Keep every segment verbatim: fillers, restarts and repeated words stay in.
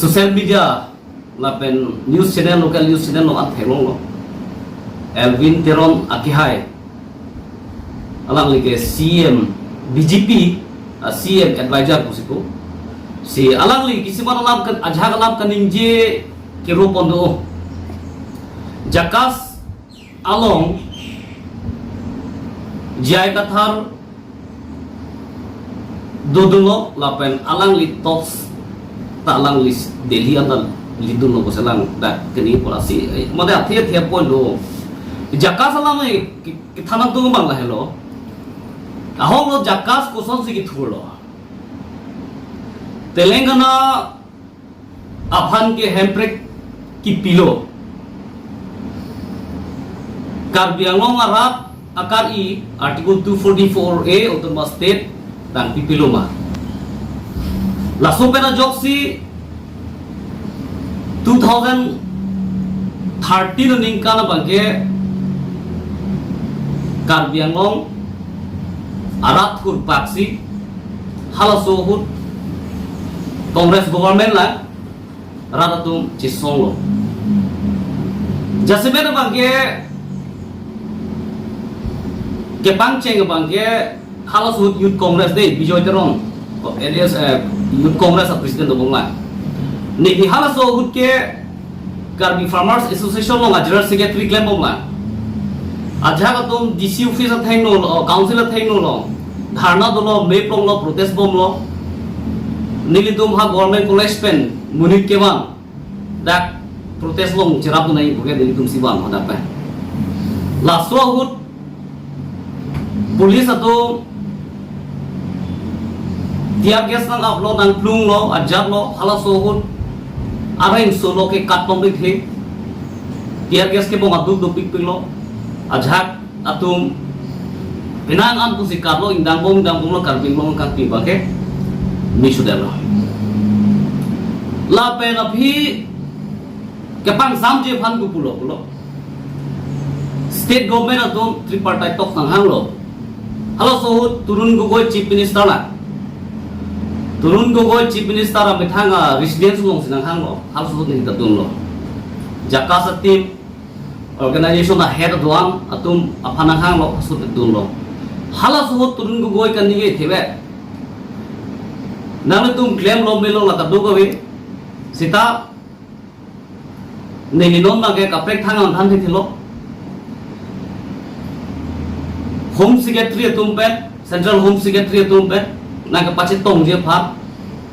Social media lapen news channel, local news channel along an theklonglo. Elwin Teron akehai, alangli ke C M, B J P a C M advisor pusi pu. Si alangli kisiman alam kan, ajahak alam kaningje kero pon do. JACAS along J I Kathar dodunlo lapen alangli talks ta alangli Delhi anta ledunlo pusi alang dak kini polasi, eh, mane athe athe pon do. JACAS alam, eh, ki-, kethan atum abang lahelo. Ahoklo JACAS kosonsi kethurlo. Telangana aphan ke hemprek kipilo. Karbi Anglong arat akar-i Article two forty-four A Autonomous State nangpipilo ma. Laso pen ajoksi two thousand thirteen aningkan abangke Karbi Anglong arat hurpaksi halaso ahut Congress government la rat atum chesonglo. Jasemet abangke kepangcheng abangke halaso ahut Youth Congress de Bijoy Teron, L A S, eh, Youth Congress a president dobom la. Neli halaso ahut ke Karbi Farmers Association along a General Secretary klembom la. Ajahak atum D C office athengno lo, council athengno lo. Dharna dolo, mei plonglo, protest bomlo. Nelitum ha Government College pen monit kevan dak protest along cherapdun nangji puke nelitum si van hadak pen. Laso ahut police atum tear gas nang-aplo, nangplunglo, ajatlo, halaso ahut areng solo ke kat pon dikhe. Tear gas kebong aduk dopikpiklo. Ajahak atum penang an pusi katlo, ingdangbom ingdangbomlo, Karbi Anglong kangpi abangke misuderlo. Lapen aphi kepangsamji aphan kopulo pulo. State government atum tripartite talks nanghanglo. Halaso ahut Tarun Gogoi Chief Minister la. Tarun Gogoi Chief Minister amethang a residence alongsi nanghanglo. Halaso ahut neli ta dunlo. JACAS a team, organization a head aduan atum aphan nanghanglo, halaso ahut dunlo. Halaso ahut Tarun Gogoi kaningje thebe. Nanglitum klemlo melo la kadokave. Seta neli non abangke kaprek thang an than thilo. Home Secretary atum pen, Central Home Secretary atum pen nangkepachetongji aphan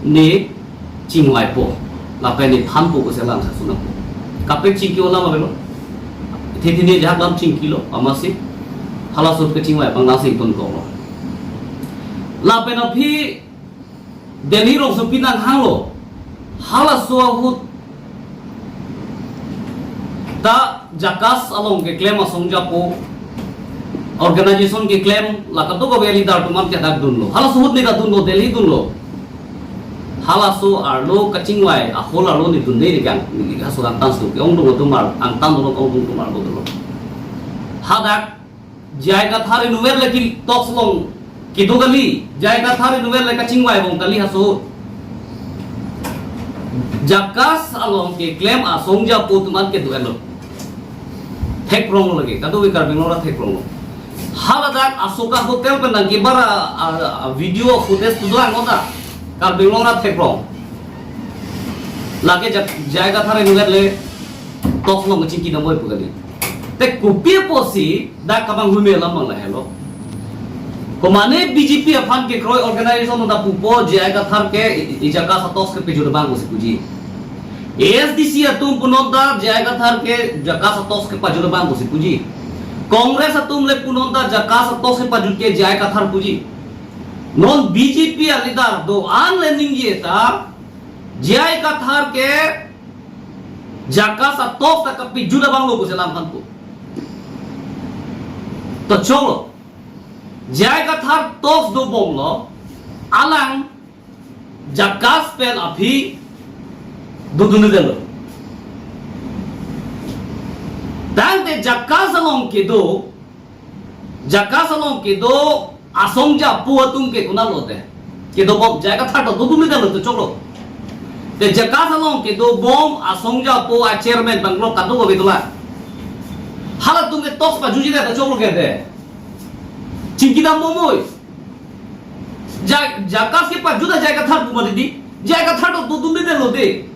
ne chingvaipo. Lapen ne thanpo pusi alang sa sunangpo. Kaprek chingki alam avelo. Ithi ithi ne ajahak alam chingkilo, amatsi halaso ahut kachingvai abang nangsi ingtonkoklo. Lapen aphi Delhi rongsopi nanghanglo. Halaso ahut ta JACAS along keklem asong japo organization keklem la kadokave leader atum an ke dak dunlo. Halaso ahut ne ta dunlo, Delhi dunlo. Halaso arlo kachingvai ahol arlo ne dunde, ne kang, ne halaso angtan su ke-ongdung atum ar, angtan dolo, ongdung atum arlo dolo. Hadak J I Kathar inutvet le ke talks along kedo kali, J I Kathar inutvet le kachingvai bom kali halaso ahut. JACAS along keklem asong japo atum an kedo-etlo. Thekronglo lake, kadokave Karbi Anglong arat thekronglo. Haladak Asoka Hotel pen nangkebar a, a, a video footage tu dolang nota. Karbi Anglong arat thekrong. Lake J-, J I Kathar inutvet le talks along kachingki nangvoi pu kali. Te kopi apotsi dak kemanghume alam abang lahelo. Komane B J P aphan kekroi organization ta pupo J I Kathar ke i, i JACAS a talks kepajut abang pusi puji. A S D C atum punon ta J I Kathar ke JACAS a talks kepajut abang pusi puji. Congress atum le punon ta JACAS a talks kepajut ke J I Kathar puji. Non B J P a leader do-an le ningje ta J I Kathar ke JACAS a talks ta kepajut abang lo pusi alam aphan pu. To choklo. J I Kathar talks dobomlo, alang JACAS pen aphi dodundelo. Tangte JACAS along kedo, JACAS along kedo asong japo atum ke konatlo te? Kedobom J I Kathar ta dodundelo to choklo. Te JACAS along kedobom asong japo a chairman banglo kadokave dolang. Halatum ke talks pajuji ta choklo ke de. Chingki dambom oi. Ja, JACAS ke pajut ta J I Kathar pu mati di. J I Kathar to dodundedetlo de.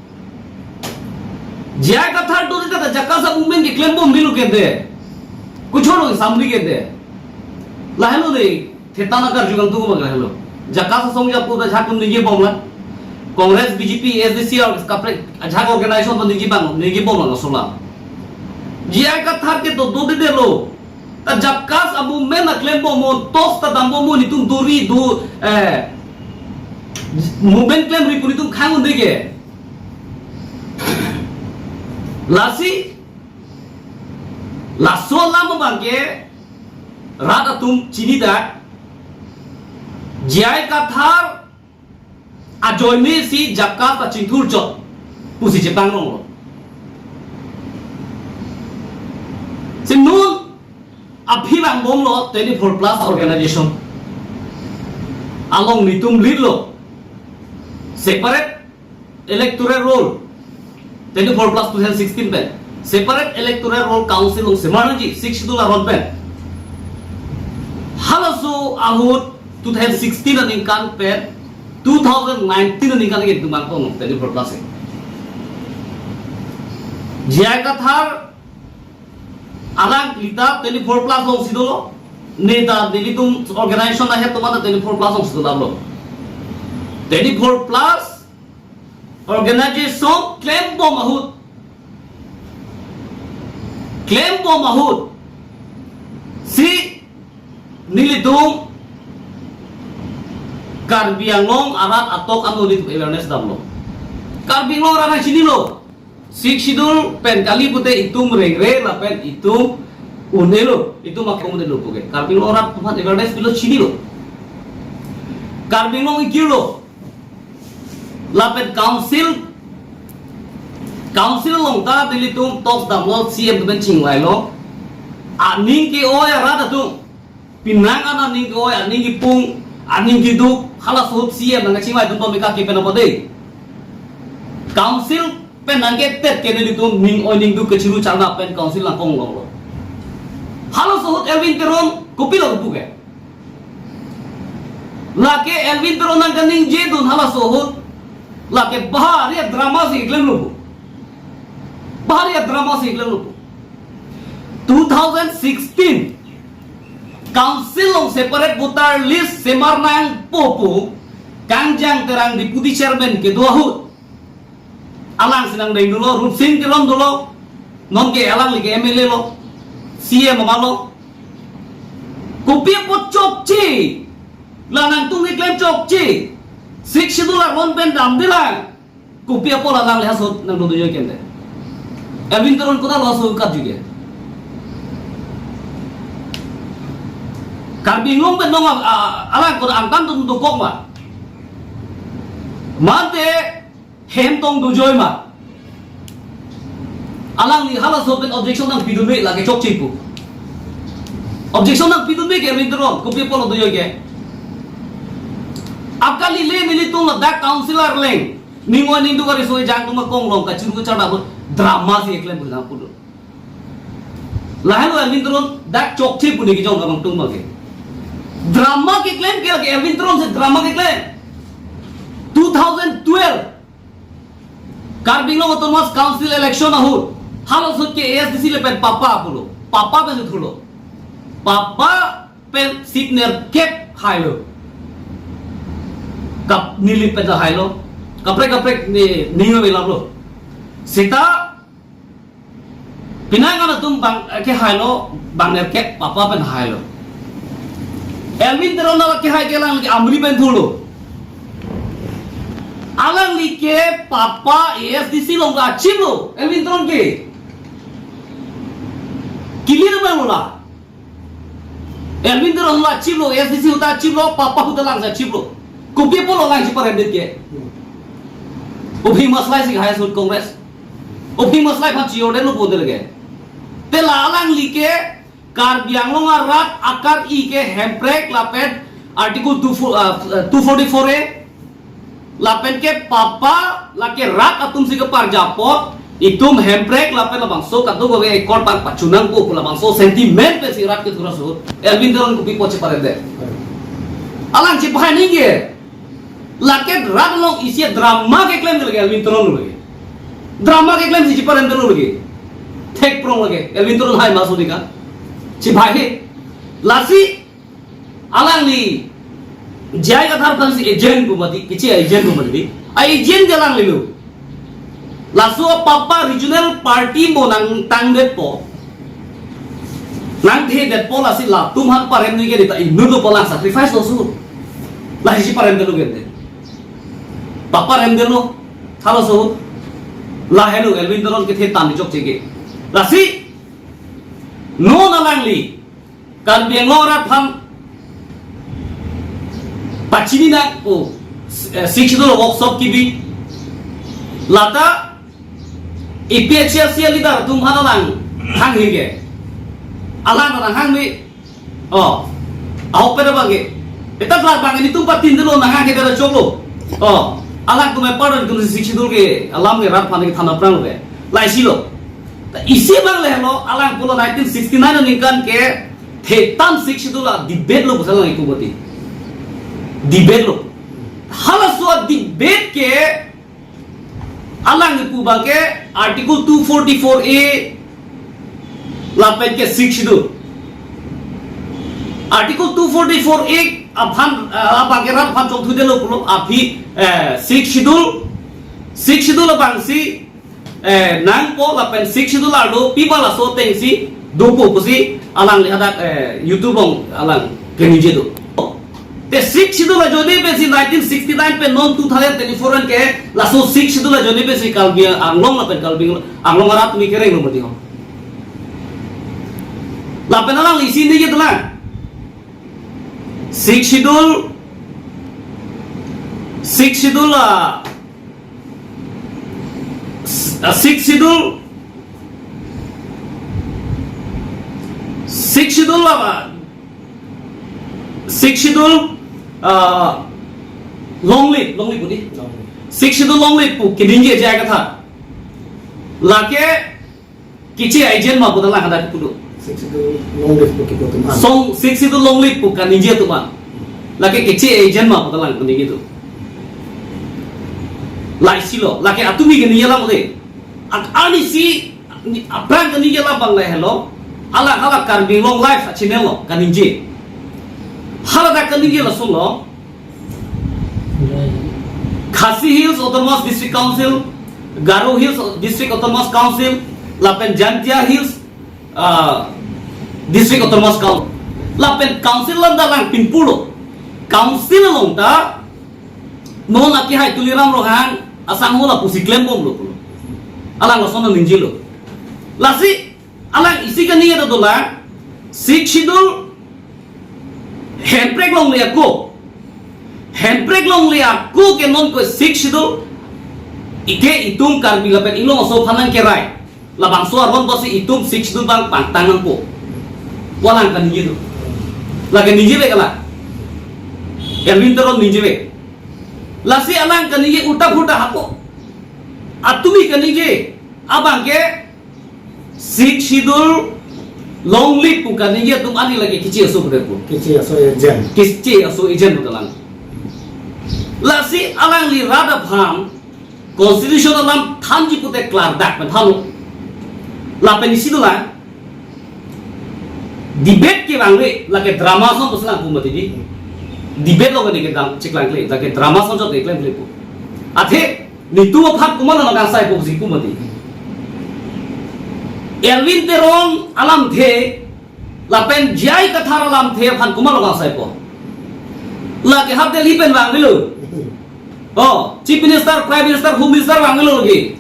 J I Kathar dodunde ta JACAS a-movement ke klembomnelo ke de. Kuchoro samri ke de. Lahelo de. Thetan akarju kangtung abang lahelo. JACAS asong japo ta jhatum ningje bomlang. Congress, BJP, ASDC, kaprek ajak organization to ningje bang, ningje bomlang asola. J I Kathar ke to dodedetlo. Ta JACAS a-movement a klembom, talks ta dambom, nelitum duri do, eh, movement klemri pu nelitum khang-un-e ke. Lasi, laso alam abang ke rat atum chinidak, J I Kathar ajoine si JACAS ta chingthurchot pusi chepangronglo. Si non aphi vangbomlo twenty-four plus organization along nelitum lead lo. Separate electoral roll, twenty-four plus two thousand sixteen pen. Separate electoral roll council along semar nangji, Sixth Schedule aron pen. Halaso ahut two thousand sixteen aningkan pen two thousand nineteen aningkan ke nelitum vangtong twenty-four plus ke. J I Kathar alangli ta twenty-four plus alongsi dolo. Ne ta nelitum organization ahead atum ta twenty-four plus alongsi dolang lo. Twenty-four plus organization klembom ahut. Klembom ahut. Si nelitum Karbi Anglong arat atok ano nelitum awareness damlo. Karbi Anglong arat nangchinilo. Sixth Schedule pen kali pute itum rengre lapen itum un-elo, itum akom un-elo puke. Karbi Anglong arat aphan awareness pilo, chinilo. Karbi Anglong ingkirlo. Lapen council, council along ta nelitum talks damlo, CEM atum pen chingvailo. Aning ke-oi arat atum. Penang an aning ke-oi, aning kepung, aning keduk, halaso ahut CEM nangkachingvai atum bom ika kipen apa de. Council pen nangketet ke nelitum ning oi ning duk kechiru charna pen council nangkong longlo. Halaso ahut Elwin Teron kopilo kepu ke. Lake Elwin Teron nangkaningjedun halaso ahut. Lake bahari drama si klemlo pu. Bahari drama si klemlo pu. Two thousand sixteen council along separate voter list semar nangpo pu Kangjang Terang deputy chairman kedo ahut. Alangsi nangdeng dolo, Rupsing Teron dolo, nonke alangli ke MLA lo, CEM ama lo. Kopi apot chokche, la nangtum keklem chokche, Sixth Schedule aron pen damdelang. Kopi apot alangli halaso ahut nangdodunjoi ke de. Elwin Teron koda lo halaso ahut katju ke. Karbi Anglong pen non a, a, alang koda angtan atum dokok ma. Mate hem tong dojoi ma. Alangli halaso ahut pen objection nangpidunme lake chokche pu. Objection nangpidunme ke Elwin Teron, kopi apotlo dojoi ke. Akali le nelitum ladak council arleng. Ning oi ning duk ariso ejang atum akong along kachiru kacharna ahut drama si keklem pu nangpudun. Lahelo Elwin Teron dak chokche pu ne kejong abang tung ma ke. Drama keklem ke lake Elwin Teron si drama keklem. Two thousand twelve Karbi Anglong Autonomous Council election ahut, halaso ahut ke ASDC lapen papa pulo. Papa pen thulo. Papa pen seat nerkep hailo. Kap neli pen hailo. Kaprek kaprek ne ning ave lap lo. Seta penang an atum bang, eh, kehailo, bang nerkep papa pen hailo. Elwin Teron nangkehai ke alangli ke Amri pen thulo. Alangli ke papa ASDC along achiplo, Elwin Teron ke. Clear abang lo la. Elwin Teron along achiplo, ASDC ahut achiplo, papa ahut alangsi achiplo. Kopi apotlo alangsi paremdet ke. Ophi maslai si halaso ahut Congress. Ophi maslai aphan chi-order lo ponte lake. Te la alangli ke Karbi Anglong arat akar-i ke Hemprek lapen Article two four, uh, two forty-four A, Lapen ke papa, lake rat atum si keparjapot, itum Hemprek lapen labangso kadokave accord bang pachunang ko, labangso sentiment pensi rat kethur aso, Elwin Teron kopi apot cheparemde? Alang chipahai ningke. Lake rat along isi drama keklem ke lake Elwin Teron lo lake. Drama keklem si cheparemde lo lake. Thekprong lake. Elwin Teron hai ma sodika. Chipahai. Lasi alangli J I Kathar aphan si agent pu mati, kechi agent pu mati. A-agent ke alanglilo. Laso papa regional party mo nangtangdetpo, nangthedetpo, lasi latum aphan parem ningke dita inut lo pu alang sacrifice lo su. Lahei si paremdelo gente. Paparemdelo. Halaso. Lahelo Elwin Teron kethe tangchok cheke. Lasi non alangli Karbi Anglong arat aphan pachini nang, oh, eh, Sixth Schedule workshop kebi. Lata A P H L C leader atum aphan alang hanghe ke. Alang alang hangme. Oh. Ahok pen abang ke. Eta klak abang ke netum patin dolo, nang hanghe dara choklo. Oh. Alang atum apar atum si Sixth Schedule ke alam ke rat aphan kethan aphrang lo ke. Laisi lo. Ta isi abang le lo, alang pulo nineteen sixty-nine aningkan ke thetan Sixth Schedule a-debate lo pu alang iku mati. Debate lo. Halaso a-debate ke alang ipu abang ke Article two forty-four A lapen ke Sixth Schedule. Article two forty-four A aphan, eh, abang ke rat aphan chongthudetlo pulo, aphi, eh, Sixth Schedule, Sixth Schedule abang si eh, nangpo lapen Sixth Schedule arlo pi ma laso ateng si dopo pusi alangli hadak, eh, YouTube along alang keningje do. Te Sixth Schedule ajoine pensi nineteen sixty-nine pen non two thousand twenty-four an ke laso Sixth Schedule ajoine pensi Karbi Anglong lapen Karbi Anglong arat atum kereng lo mati ho. Lapen alangli isi ningje dolang. Sixth Schedule, Sixth Schedule, ah, S-, ah, Sixth Schedule, Sixth Schedule apa? Sixth Schedule, ah, long live, long live pu di? Long live. Sixth Schedule long live pu keningje J I Kathar. Lake kechi agent ma pu ta alang hadak pulo. Sixth Schedule long live pu kepu atum an. Song, Sixth Schedule long live pu kaningje atum an. Lake kechi agent ma pu ta alang kaningje atum. Laisi lo, lake atumi kaningje alam de. Ak-, ani si, ni, aphrang kaningje alam abang lahelo. Alang hala Karbi Anglong Live a-channel along kaningje. Hala dak kaningje lason lo. Khasi Hills Autonomous District Council, Garo Hills District Autonomous Council, lapen Jaintia Hills, ah, District Autonomous Council. Lapen council alam ta alang pinpur lo. Council along ta non akehai Tuliram Ronghang asangho lapusi klembomlo pulo. Alang lason ningje lo. Lasi alang isi kaningje ta dolang, Sixth Schedule Hemprek longle ako. Hemprek longle ako ke non ko Sixth Schedule ike itum Karbi lapen Inglong aso aphan nangkerai. Labangso aron pusi itum Sixth Schedule abang pangtang nangpo pu alang kaningje do. Lake ningjevek alang. Elwin Teron ningjevek. Lasi alang kaningje ulta phulta hapo. Atumi kaningje abang ke Sixth Schedule long live pu kaningje atum ani lake kechi aso pu de pu. Kechi aso agent. Kechi aso agent pu ta alang. Lasi alangli rat aphan constitution alam thanji pute klardak pen thanlo. Lapen isi dolang. Debate kevangve, lake drama ason pusi alang pu mati di. Debate lo kani kedam chiklang kle, lake drama ason chot keklem kle pu. Athe netum aphan komatlo nangkangsaipo pusi pu mati. Elwin Teron alamthe lapen J I Kathar alamthe aphan komatlo kangsaipo? Lake half Delhi pen vangvelo. Oh, Chief Minister, Prime Minister, Home Minister vangvelo lake.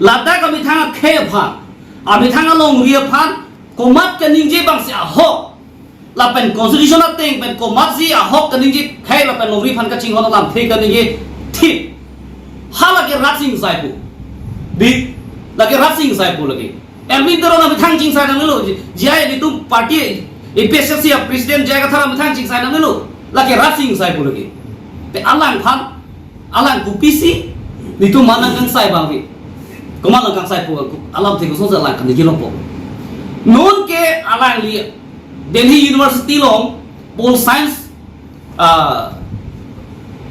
Ladak amethang akhei aphan, amethang alongri aphan komat kaningje abang si ahok. Lapen constitution ateng pen komat si ahok kaningje khei lapen longri aphan kachinghon alamthe kaningje thip. Halake rat si ingsaipo. Di, lake rat si ingsaipo lake. Elwin Teron amethang chingsai nangnelo. J I netum party A P H L C a-president J I Kathar amethang chingsai nangnelo. Lake rat si ingsaipo lake. Te alangphan Alang kopisi, nelitum manang kangsai bang vi. Komat lang kangsai pu, alam thik kosonsi alang kaningje longpo. Non ke alangli Delhi University along Pol Science, ah,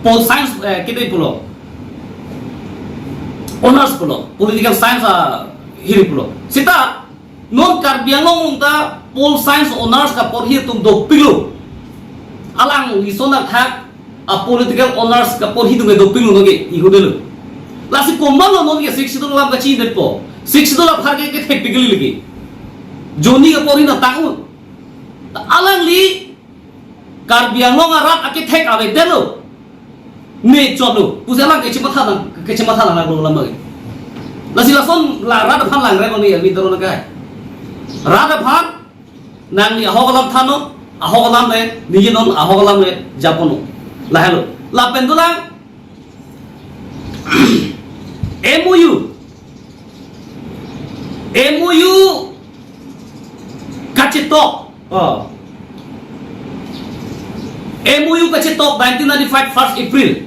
Pol Science, eh, kede pulo. Honors pulo, Political Science, ah, hiri pulo. Seta, non Karbi Anglong along ta Pol Science Honors kaporhi atum dopiklo. Alangli ason athak a Political Honors kaporhi atum ke dopiklo, non ke ihudelo. Lasi komatlo non ke Sixth Schedule alam kachinidetpo. Sixth Schedule aphan ke kethek pikli lagi. Joni kaporhi na tangun. Ta alangli Karbi Anglong arat akethek avedetlo. Ne chotlo. Pusi alang kachematha nang, kachematha nang lo lama. Lasi lason la rat aphan langre koni Elwin Teron ke. Rat aphan nangli ahok alam thannon, ahok alam le, neli non ahok alam le japonnon. Lahelo. Lapen dolang M O U. M O U kachetok. Oh. M O U kachetok nineteen ninety-five first April.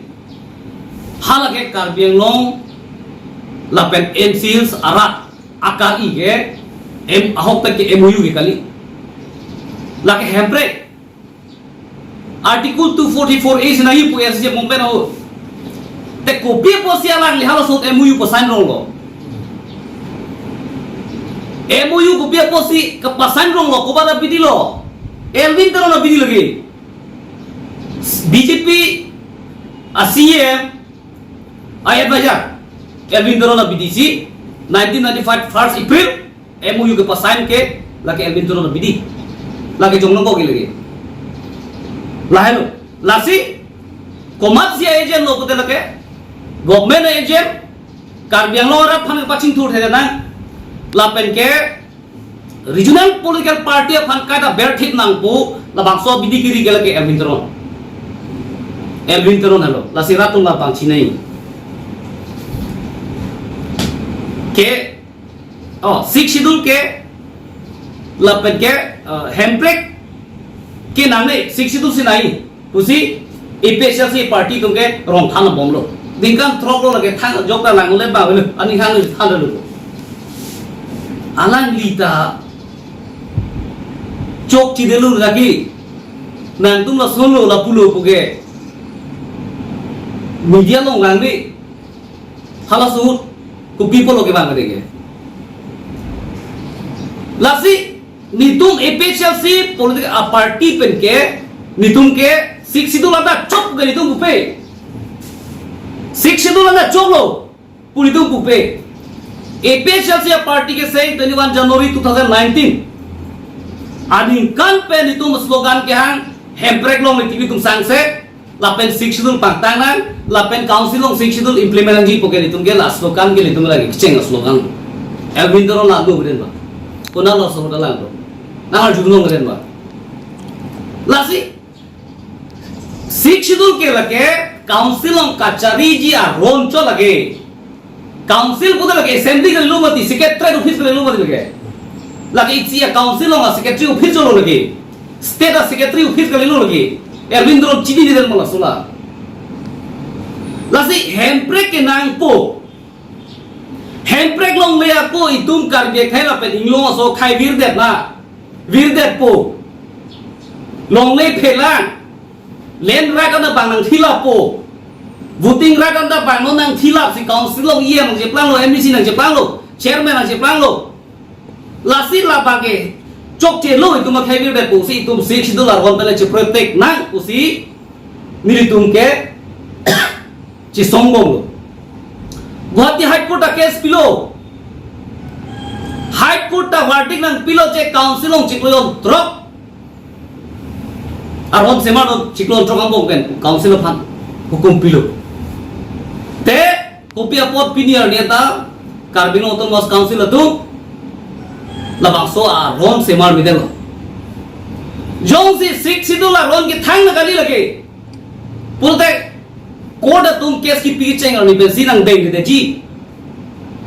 Hala ke Karbi Anglong lapen N C Hills arat akari ke M, ahokpet ke M O U ke kali. Lake hemprek. Article two forty-four A si nangji pu S J Mongpen ho. Te kopi apotsi alangli halaso M O U pasign ronglo? M O U kopi apotsi kapasign ronglo, koba ta bidi lo? Elwin Teron abidi lagi. B J P a C M, a advisor. Elwin Teron abidi si, nineteen ninety-five first April, M O U kepasign ke, lake Elwin Teron abidi. Lake Jongnong ko ke lagi. Lahelo. Lasi, komatsi agent lo pute lake, government agent, Karbi Anglong arat aphan kepachingthur theknang, lapen ke regional political party aphan kaita berthip nangpo, labangso abidi kiri ke lake Elwin Teron. Elwin Teron helo, lasi rat atum labang chinai. Ke, oh, Sixth Schedule ke, lapen ke, eh, hemprek ke nangne, Sixth Schedule si nai. Pusi A P H L C party atum ke rongthan bomlo. Ningkan throk lo lake thang jok ta lang le ba lo. Ani hang le than lo. Alangli ta chokchedetlo lagi. Nangtum lasonlo lapulo pu ke. Media along lang di. Halaso ahut kopi apotlo kevang kali ke. Lasi nelitum A P H L C political, ah, party pen ke, nelitum ke Sixth Schedule anta chok ke nelitum pupe. Sixth Schedule anta choklo pu nelitum pupe. A P H L C a party ke sei twenty-one January two thousand nineteen aningkan pen nelitum slogan kehang, hemprek along nelitum sangse, lapen Sixth Schedule pangtang nang, lapen council along Sixth Schedule implement nangji pu ke nelitum ke la slogan ke nelitum lagi kecheng slogan. Elwin Teron lalu beden ba. Konat laso ahut alang do. Nang arjulong beden ba. Lasi Sixth Schedule ke lake council along kachariji aron chot lake. Council pute lake assembly kalilo mati, secretary office kalilo mati lake. Lake isi a council along a secretary office chotlo lake. State a secretary office kalilo lake. Elwin Teron chinine den ma laso la. Lasi hemprek kenangpo. Hemprek longle ako itum Karbi akhei lapen inglong aso akhei virdetna. Virdetpo. Longle phelang. Land right anta bang nangthilappo. Voting right anta bang non nangthilapsi council along E M nangcheplanglo, M D C nangcheplanglo, chairman nangcheplanglo. Lasi labang ke chokchelo itum akhei virdetpo si itum Sixth Schedule aron pen le cheprotect nang pusi nelitum ke chesong bomlo. Guwahati High Court a case pilo. High Court a verdict nangpilo je council along chiklo jon throk aron semar do, chiklo jon throk angbong pen council aphan hukum pilo. Te kopi apot pini arni anta Karbi Anglong Autonomous Council atum labangso aron semar midetlo. Jongsi Sixth Schedule aron kethang na kali lake. Pulote court atum case kipi kecheng arni pensi nangdengdetji.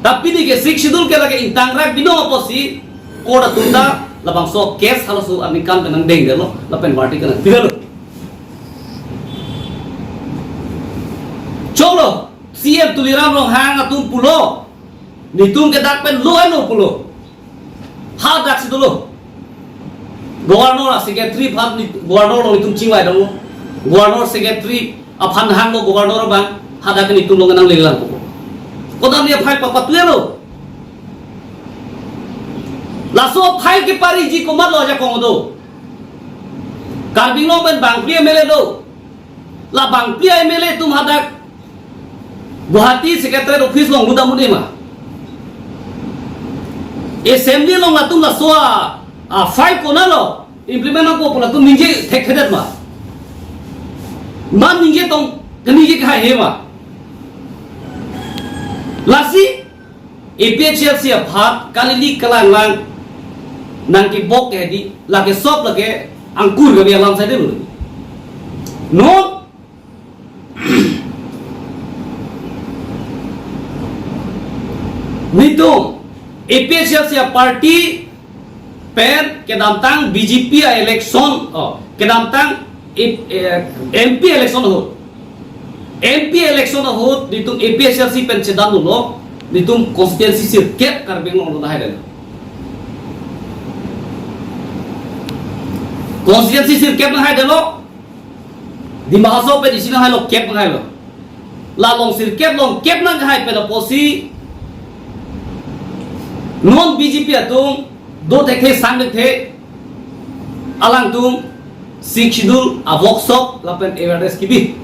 Ta pini ke Sixth Schedule ke lake ingtangrak binong apotsi court atum ta labangso case halaso aningkan pen nangdengdetlo, lapen verdict ke nangpidetlo. Choklo, Tuliram Ronghang atum pulo, netum ke dak pen lo ano pulo. Hadak si dolo. Governor a secretary aphan ni, governor along netum chingvai dolo. Governor secretary aphan hanglo governor abang, hadak netum along nang lelang pulo. Kodam dia file papatuelo. Laso file kepariji komatlo ajakong do. Karbi Anglong pen bangphli M L A do. La bangphli M L A atum hadak Guwahati Secretariat Office along ludam un-e ma? Assembly along latum laso a, a file konatlo implement nangpo pu latum ningje thekthedet ma? Ma ningje tong, kaningje kehaihe ma? Lasi A P H L C aphan kalili kalanglang nangkebok ke di, lake sop lake angkur kami alam saja dulu. Non, netum A P H L C a party pen kedamtang B J P a election, oh, kedamtang eh, eh, M P election ahut. M P election ahut netum A P H L C pen chedan dolo, netum constituency sirkep Karbi Anglong lo lahai delo. Constituency sirkep nanghaidelo, Dima Hasao pen isi nanghailo, kep nanghailo. La along sirkep along kep nanghai pen apotsi non B J P atum do thekthe sang thekthe alangtum Sixth Schedule a workshop lapen awareness kebi.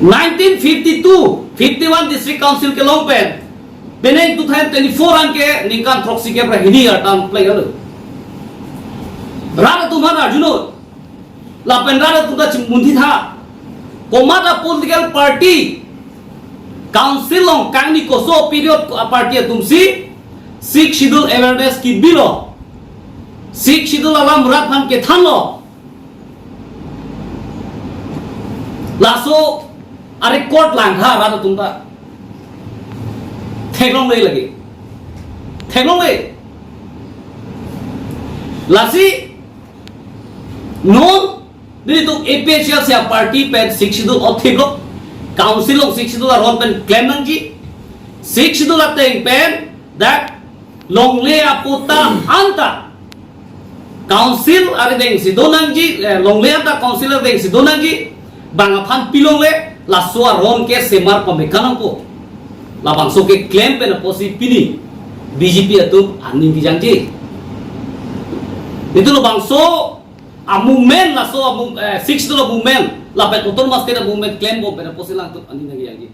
Nineteen fifty-two, fifty-one District Council kelong pen, penang two thousand twenty-four an ke ningkan throksi kep ra hini artan play alo. Rat atum aphan arjunon, lapen rat atum ta chimunthi tha. Komat a political party council along kangni koso period a party atumsi Sixth Schedule awareness kebilo, Sixth Schedule alam rat aphan kethanlo. Laso a record langtha rat atum ta. Theklongle lagi. Theklongle. Lasi non netum A P H L C a party pen Sixth Schedule othiplo. Council along Sixth Schedule aron pen klem nangji. Sixth Schedule ateng pen dak longle aputa anta council arideng si do nangji, eh, longle anta council arideng si do nangji, bang aphan pilongle, laso aron ke semar pameka nangpo. Labangso keklem pen apotsi pini B J P atum aning kejangji. Netum labangso a movement, laso a mov-, eh, Sixth Schedule a movement, lapen Autonomous State a movement klembom pen apotsi alangtum aning nangjangji.